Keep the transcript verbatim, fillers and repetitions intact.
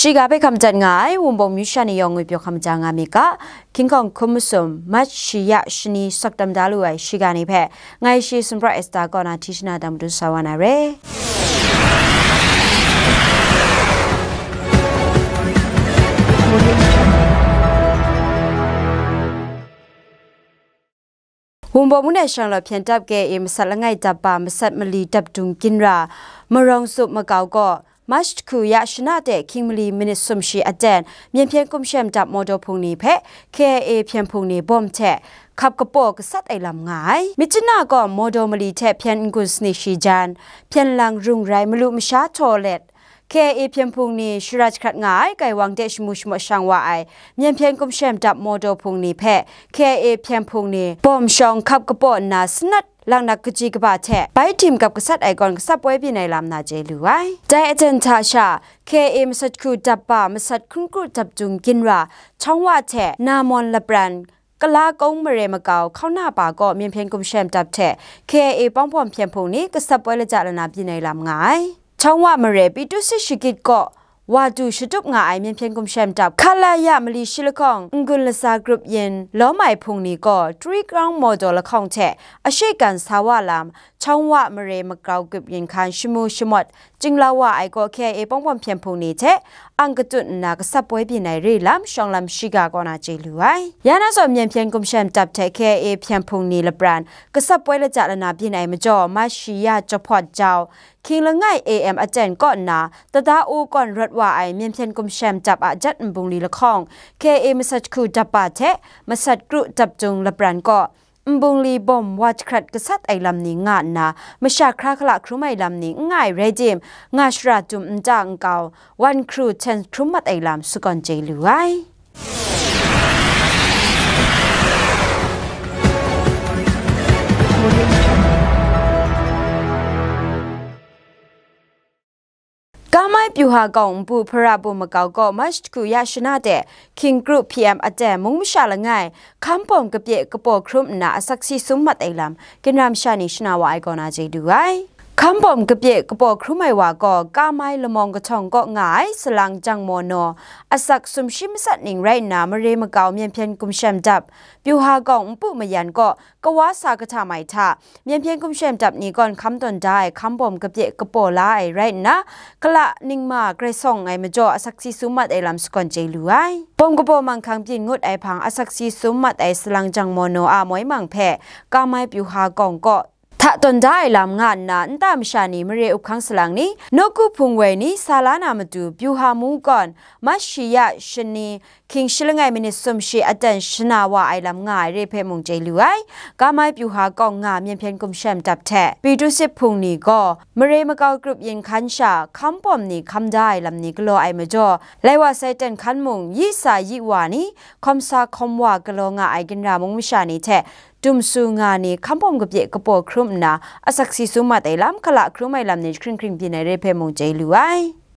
Shiga hpe hkam dat nga ai Wunpawng myu sha ni yawng ngwi pyaw hkam ja nga mi ga, King Kong hkum masum, March shi ya shani sawk tam da lu ai shiga ni hpe, ngai shi Sumproi Esther kaw na hti shana dang madu sa wa na re. Wunpawng mung e shanglawt hpyen dap K I A masat langai dap ba masat mali dap dung ginra, Marawng Tsup makau gaw, March hku ya shana de hkying mali minit sumshi aten, Myen hpyen kumshem dap mawdaw hpung ni hpe K I A hpyen hpung ni bawm hte hkap kapaw gasat ai lam nga ai. Myitkyina gaw mawdaw mali hte hpyen n-gun sani shi jan, hpyen lang rung rai malu masha htaw let, K I A hpyen hpung ni shara jahkrat nga ai gaiwang de shamu shamawt shang wa ai, Myen hpyen kumshem dap mawdaw hpung ni hpe K I A hpyen hpung ni bawm shawng hkap kapaw nna sanat laknak kaji kaba hte bai tim gap gasat ai gawn gasat poi byin ai lam na chye lu ai. Dai aten hta sha, K I A masat hku dap ba masat hkun kru dap dung ginra, Chawng Wa hte Namon Lapran, Kala Kawng mare makau hkauna pa gaw Myen hpyen kumshem dap hte K I A Pawng Bawm hpyen hpung ni gasat poi laja lana byin ai lam nga ai. Chawng Wa mare Pyi Tu Sit Shagit gaw wa du shatup nga ai Myen hpyen kumshem dap Khalaya mali shi lahkawng n-gun latsa grup yin lawm ai hpung ni gaw Twi Krong mawdaw lahkawng hte a shaikan sa wa lam, Chawng Wa mare makau grup yin hkan shamu shamawt chinglau wa ai gaw K I A Pawng Bawm hpyen hpung ni hte ang katut nna gasat poi byin ai re lam shawng lam shiga kaw na chye lu ai. Ya na zawn Myen hpyen kumshem dap hte K I A hpyen hpung ni lapran gasat poi laja lana byin ai majaw, March shi ya jahpawt jau, hkying langai A M aten kaw nna, Tada U kawn rawt wa ai Myen hpyen kumshem dap a jat nbungli lahkawng, K I A masat hku dap ba hte masat kru dap dung lapran kaw, nbungli bawm wa jahkrat gasat ai lam ni nga nna, masha hkra hkala hkrum ai lam ni n nga ai rai tim, nga shara dum nta nkau, wan hkru hten hkrum mat ai lam sagawn chye lu ai. Kamai Pyu Ha Kawng npu Hpara Bum makau gaw March hku ya shana de, hkying kru P M aten mung masha langai, hkambawm kapye kapaw hkrum nna asak si sum mat ai lam, ginra masha ni shana wa ai kaw na chye du ai. Hkambawm kapye kapaw hkrum ai wa gaw, Kamai Lamawng kahtawng kaw nga ai salang jang maw naw, asak sumshi matsat ning rai nna, mare makau Myen hpyen kumshem dap, Pyu Ha Kawng npu mayan kaw, kawa sa kahta mai hta, Myen hpyen kumshem dap ni gawn hkam tawn da ai hkambawm kapye kapaw la ai rai nna, kala ningma grai sawng ai majaw asak si sum mat ai lam sagawn chye lu ai. Bawm kabaw manghkang byin ngut ai hpang asak si sum mat ai salang jang maw naw a moi mang hpe, Kamai Pyu Ha Kawng kaw hta tawn da ai lam nga nna, nta masha ni, mare up hkang salang ni, nawku hpung woi ni sa la na matu, Pyu Ha mu gawn, March shi ya shani, hkying shi langai minit sumshi aten shana wa ai lam nga ai re hpe mung chye lu ai. Kamai Pyu Ha Kawng nga Myen hpyen kumshem dap hte Pyi Tu Sit hpung ni gaw, mare makau grup yin hkan sha, hkambawm ni hkam da ai lam ni galaw ai majaw, lai wa sai ten hkan mung, yi sa yi wa ni, hkawm sa hkawm wa galaw nga ai ginra mung masha ni hte, dum su nga ni, hkambawm kapye kapaw hkrum nna, asak si sum mat ai lam, hkala hkrum ai lam ni jahkring hkring byin ai re hpe mung chye lu ai.